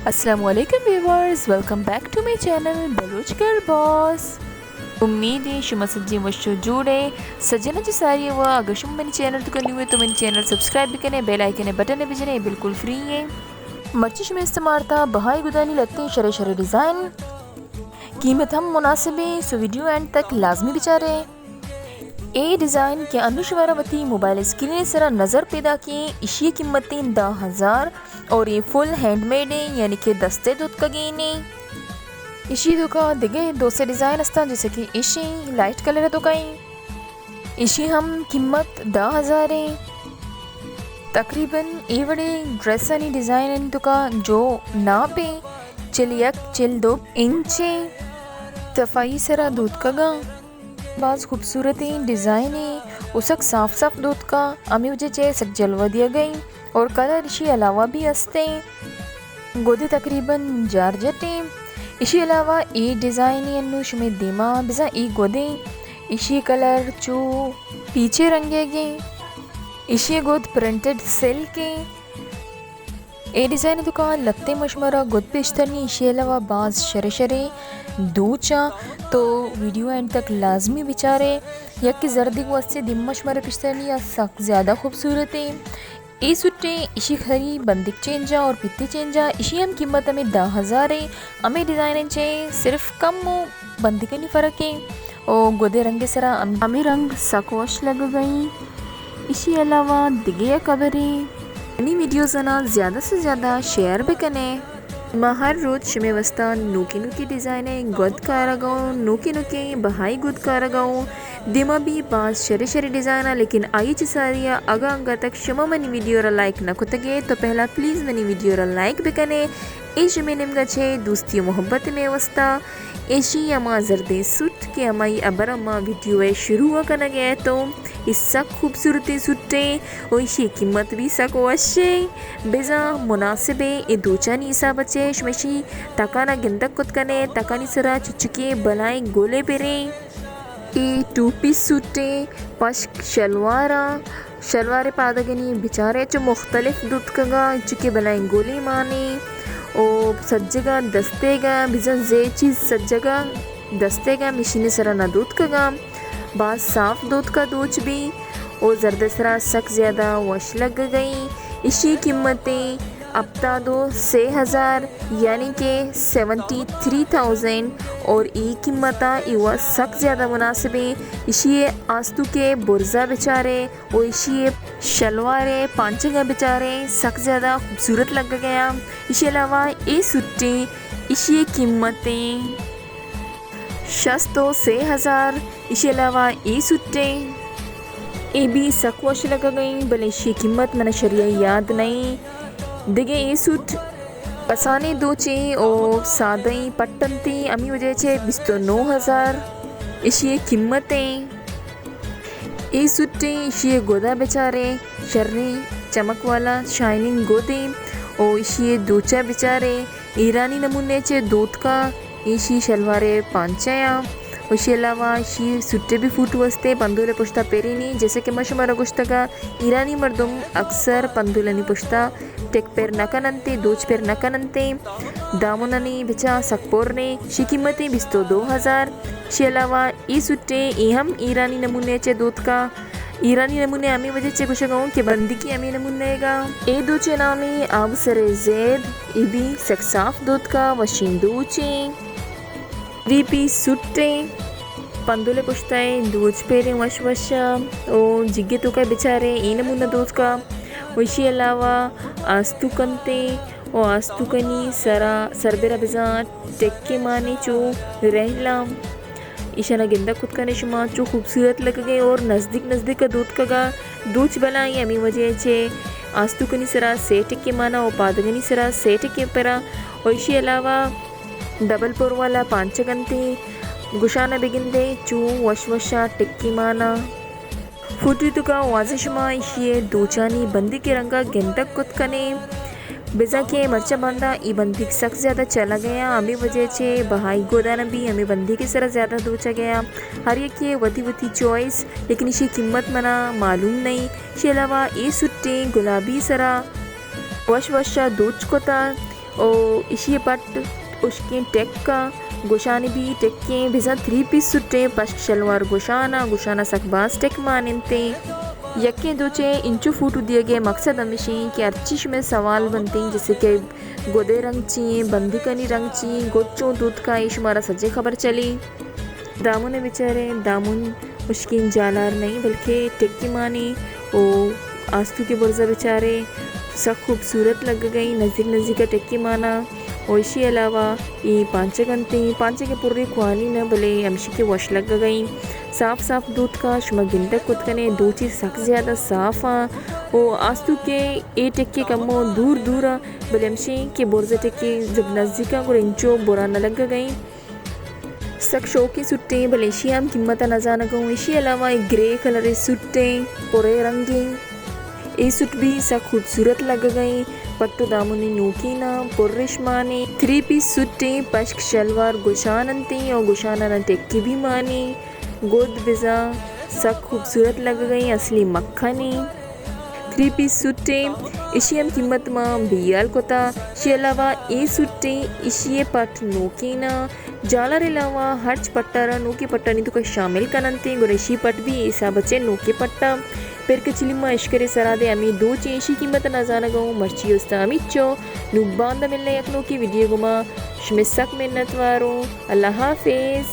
السلام علیکم viewers, welcome back to my channel Baloch girl boss. امید ایں شما سجیں وش و جوڑ ئے۔ سجناں چہ ساری ءَ وا، اگر شما منی چینل توکا نیو ئے تو منی چینل سبسکرائب بکنے، بیل آئیکن ءِ بٹن ءَ بجنے، بالکل فری ایں۔ مرچی شمے استعمال تا بہائی گدانی لتیں شرے شرے ڈیزائن، قیمت ہم مناسب ایں، سو ویڈیو اینڈ تک لازمی بچارے۔ اے ڈیزائن کہ انو شمارا وتی موبائل اسکرین ءِ سرا نظر پیداک ایں، ایشی قیمت ایں دہ ہزار اور اے فل ہینڈ میڈ ایں، یعنی کہ دستے دوتکگیں ایں۔ ایشی توکا دگہ دو سے ڈیزائن استاں، جیسے کہ ایشی لائٹ کلر توکا ایں، ایشی ہم قیمت دہ ہزار ایں۔ تقریباً اے وڑیں ڈریسانی ڈیزائن توکا جو ناپ ایں چل یک چل دو انچ ایں، صفائی سرا دوتکگاں۔ باز خوبصورتیں ڈیزائن ایں و سک صاف صاف دوتکا، ہمے وجہ چہ سک جلوہ دیگا ایں اور کلر ایشی علاوہ بھی است ایں۔ گدے تقریباً جارجٹ ایں۔ ایشی علاوہ اے ڈیزائن ایں انو شمے دیما، بزاں اے گدے، ایشی کلر چو پیچے رنگے گے، ایشی گد پرنٹڈ سلک ایں۔ اے ڈیزائن توکا لتے ما شمارا گد پیشترنی، ایشی علاوہ باز شرے شرے دوچاں، تو ویڈیو اینڈ تک لازمی بچارے۔ یک کہ زردی گوستے دیما شمارا پیشترنی، آ سک زیادہ خوبصورت ایں۔ اے سوٹیں، ایشی خری بندیک چینجا اور پتی چینجا، ایشی ہم قیمت ہمے دہ ہزار ایں۔ ہمے ڈیزائن چے صرف کم و بندیکانی فرق ایں۔ او گدے رنگ سرا ہم-، ہمے رنگ سک وش لگگا ایں۔ ایشی علاوہ دگہ یک خبرے، منی ویڈیوزانا زیادہ سے زیادہ شیئر بکنے۔ ما ہر روچ شمے واسطہ نوکیں نوکیں ڈیزائنیں گد کارگا اوں، نوکیں نوکیں بہائی گد کارگا اوں۔ دیما بھی باز شرے شرے ڈیزائنا، لیکن آئی چہ ساریا اگاں انگا تک شما منی ویڈیو را لائک نہ کتگے تو پہلا پلیز منی ویڈیو را لائک بکنے۔ اے شمے نیمگا چے دوستی و محبت مے واسطہ۔ ایشی ہما زردیں سوٹ کہ ہمائی ہبر ما ویڈیو ءِ شروع ءَ کنگ ءَ اتوں۔ اے سک خوبصورتیں سوٹ ایں و ایشی قیمت بھی سک وش ایں۔ بزاں مناسب ایں۔ اے دوچانی حساب ءَ چہ شما ایشی تکانا گندگ کت کنے، تکانی سرا چچکیں بلائیں گلے پریں۔ اے ٹو پیس سوٹ ایں، پشک شلواراں، شلوار ءِ پادگنی بچارے چو مختلف دوتکگا، چو کہ بلائیں گلے مانے او سجگا دستیگا، بزاں زے چیز سجگا دستیگا، مشین سرا نہ دوتکگا، باز صاف دوتکا دوچ بی او زرد سرا سک زیادہ وش لگگئی۔ ایشی قیمتیں ہپتاد و سے ہزار، یعنی کہ سیونٹی تھری تھاؤزینڈ، اور ای قیمتا ایوا سک زیادہ مناسبیں۔ ایشی آستو کے برزا بچارے، و ایشی ءِ شلوار ءِ پانچگاں بچاریں، سک زیادہ خوبصورت لگگ ءَ آں۔ ایشی علاوہ اے سوٹیں، ایشی ءِ قیمتیں شست و سے ہزار۔ ایشی علاوہ اے سوٹیں، اے بھی سک وش لگگ ءَ ایں، بلے ایشی ءِ قیمت منا شریا یاد نئیں۔ دگہ اے سوٹ کسانیں دوچیں او سادہیں پٹنتیں، ہمی وجہ چہ بیست و نو ہزار ایشی ءِ قیمتیں۔ اے سوٹیں، ایشی ءِ گدا بچارے، شریں چمک والا شائننگ گدیں، او ایشی ءِ دوچا بچارے، ایرانی نمونے چہ دوتکا، ایشی شلوار ءِ پانچہ آں، ایشی علاوہ ایشی سوٹے بھی فوٹو استے، پندول ءِ پشتا پیرینی، جیسے کہ ما شمارا گوشتگا، ایرانی مردم اکثر پندولانی پشتا ٹک پر نہ کننتے، دوچ پر نہ کننتے، دامنانی بچا سک پرنے، شی قیمتیں بیست و دو ہزار۔ شی علاوہ اے سوٹیں، اے ہم ایرانی نمونے چہ دوتکا۔ ایرانی نمونے ہمے وجہ چہ گوشگا اوں کہ بندیکی ہمے نمونے گا۔ اے دوچے نامیں آبسر زید، اے بھی سک صاف دوتکا، وشیں دوچیں۔ تھری پیس سوٹیں، پندول پشتائیں، دوچ پیریں وش وشا، او جگے توکا بچاریں، اے نمونہ دوتکا۔ و ایشی علاوہ آستوکنتیں، و آستوکنی سرا، سربرا بزاں ٹکے مانے چو رہلاں۔ ایشانا گندگ کت کنے شما چو خوبصورت لگگیں اور نزدیک نزدیک دوتکگا دوچ بلائیں، ہمے وجہ چہ آستوکنی سرا سے ٹکے مانا و پادگنی سرا سے ٹکے پرا۔ و ایشی علاوہ ڈبل پر والا پانچگ انت، گشانا بگندے چو وش وشا ٹکی مانا۔ فوٹو توکا واضح شما ایشی دوچانی بندیک رنگا گندگ کت کنے۔ بزاں کہ مرچا باندا ای بندیک سک زیادہ چلا گیا، ہمے وجہ چہ بہائی گودانا بھی ہمے بندیک سرا زیادہ دوچا گیا۔ ہر یکے وتی وتی چوائس، لیکن ایشی قیمت منا معلوم نہیں۔ ایشی علاوہ اے سٹیں گلابی سرا وش وشا دوچ کتا۔ او ایشی ءِ پٹ اشکیں ٹک ءَ، گوشانی بی ٹکیں، بزاں تھری پیس سوٹیں، پشک شلوار گوشان ءَ، گوشان ءَ سک باز ٹک مان انت۔ یکیں دوچے انچو فوٹو دیگ ءِ مقصد ہمیش انت کہ ہرچی شمئے سوال بنت انت، جیسے کہ گد ءِ رنگ چی انت، بندیکانی رنگ چی انت، گد چون دوتکا، اے شمارا سجیں خبر چلی۔ دامن ءَ بچارے، دامن اشکیں جالار نہ انت، بلکہ ٹکی مانی او آستونک ءِ برز ءَ بچارے، سک خوبصورت لگگ ءَ انت، نزیک نزیک ءَ ٹکی مانا۔ او ایشی علاوہ اے پانچگ انت، پانچگ ءِ پرے کوہنی نہ، بلے ہمشی کہ وش لگگ ءَ انت۔ صاف صاف دوتکا، شما گندگ کت کنے، دوچی سک زیادہ صاف آں۔ او آستونک ءِ اے ٹکی کمو دور دور آں، بلے ہمشی کہ برز ءِ ٹکی جب نزیک آں، گڑا انچو برا نہ لگگ ءَ انت۔ سک شوقیں سوٹیں، بلے ایشی ہم قیمت ءَ نہ زانگ ءَ اوں۔ ایشی علاوہ اے گرے کلر ءِ سوٹیں، پرے رنگیں۔ اے سوٹ بھی سک خوبصورت لگگ ءَ ایں۔ پٹ و دامنی نوکیں نا، پر ریشمانیں۔ تھری پیس سوٹیں، پشک شلوار گوشان انتیں اور گوشان ءَ نا ٹکی بھی مانیں۔ گد بزاں سک خوبصورت لگگ ءَ ایں، اصلی مکھنیں۔ تھری پیس سوٹیں، ایشی ہم قیمت ما بیال کتا۔ ایشی علاوہ اے سوٹیں، ایشی ءِ پٹ نوکیں نا۔ جالار علاوہ ہرچ پٹارا نوکیں پٹانی توکا شامل کننتیں، گڑا ایشی پٹ بھی اے حساب ءَ چہ نوکیں پٹا۔ پر کہ چلی ما اشکرے سرا دے ہمے دوچیں، ایشی قیمت نہ زانگ ءَ اوں۔ مرچی است ءَ ہمیچو، نوں باندا ملیں یک نوکیں ویڈیو گوما۔ شمئے سک منت واروں۔ اللہ حافظ۔